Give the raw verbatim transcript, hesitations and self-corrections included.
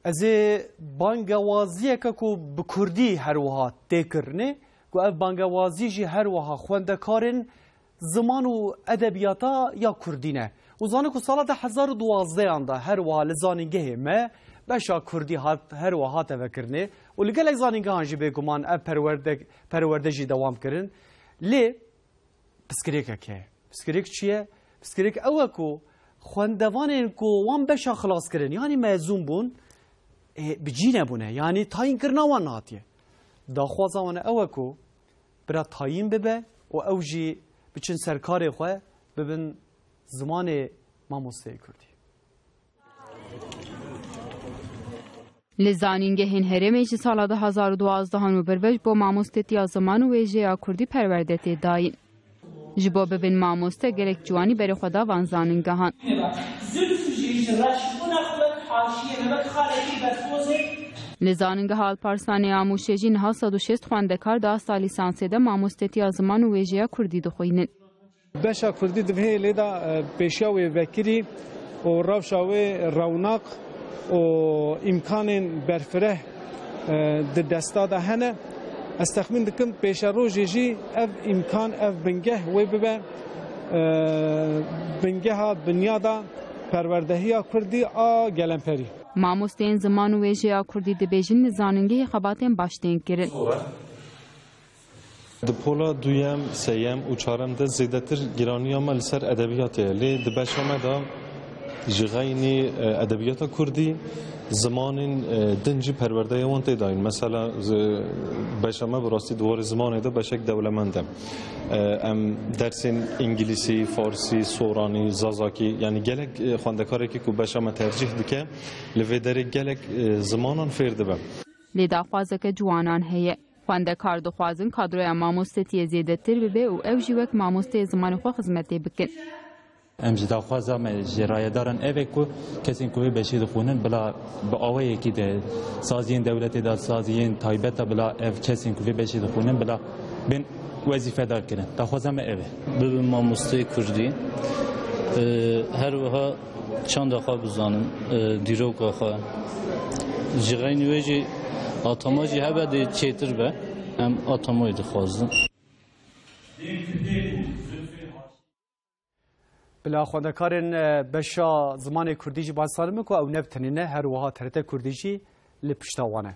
Ez ê bangewaziyeke ku bi kurdî her wiha tê kirinê, ku ev bangewazî jî her wiha xwendekarên ziman û edebiyata ya kurdî ne. Û zanin ku sala di hezar û duwazdehan de her wiha li zanîngehê me beşa kurdî hat, her wiha hate vekirinê û li gelek zanîngehan jî bêguman ev perwerde, perwerde jî dewam kirin. Lê pirsgirêkek heye. Pirsgirêk çi ye? Pirsgirêk ew e ku xwendevanên ku wan beşa xilas kirin, yanî mezûn bûn, ê, bi cî nebûne. Yanî tayînkirina wan nehatiye. Daxwaza wan ew e ku bira tayîn bibe û ew jî biçin ser karê xwe, bibin zimanê mamosteyê kurdî. Li zanîngehên herêmê ji sala du hazar û duwazdeh û bir ve ji bo mamostetiya ziman û wêjeya kurdî perwerde tê dayîn. Ji bo bibin mamoste gelek ciwanî berê xwe da van zanîngehan. Zülfü jî ji reşbûna xwe haşiyê me wek xalekî berfozê. Li Zanîngeha Alparslanê Amûşê jî niha sed û şêst xwendekar di asta lîsansê de mamostetiya ziman û wêjeya kurdî dixwînin. Beşa kurdî di vê hêlê de, e, pêşiya wê vekirî û rewşa wê rewnak û îmkanên berfireh, e, di desta de hene. Ez texmîn dikim pêşerojê jî ev îmkan, ev bingeh wê bibe, e, bingeha binyada perwerdehiya kurdî a gelemperî. Mamosteyên ziman û wêjeya kurdî dibêjin li zanîngehê xebatên baş tên kirin. Di pola duyem, seyem û çarem de zêdetir giraniya me li ser edebiyatê ye. Lê di beşa me de ji xeynî, e, edebiyata kurdî, zimanên, e, din jî perwerdeya wan tê dayîn. Mesela, zi-, beşa me bi rastî di warê zimanê de beşek dewlemend e. E, em dersên îngilîsî, farsî, soranî, zazakî, yanî gelek, e, xwendekarekî ku beşa me tercîh dike, li vê derê gelek, e, zimanan fêr dibe. Lê daxwazeke ciwanan heye. Xwendekar dixwazin kadroya mamostetiyê zêdetir bibe û ew jî wek mamosteyê zimanê xwe xizmetê bikin. Em ji daxwaza me ji rayedaran ev e ku kesên ku vê beşê dixwînin bila bi awayekî de saziyên dewletê de, saziyên taybet de bila ev kesên ku vê beşê dixwînin bila bên wezîfedar kirin. Daxwaza me ev e. Bibim mamosteyê kurdî. Ee, her wiha çanda xwe bizanim, e, dîroka xwe. Ji xeynî wê jî atama jî hebe dê çêtir be. Em atamayê dixwazin. Bila xwendekarên, e, beşa zimanê kurdî jî baş zanin ku ew ne bi tenê ne, her wiha T R T Kurdî jî li pişta wan e.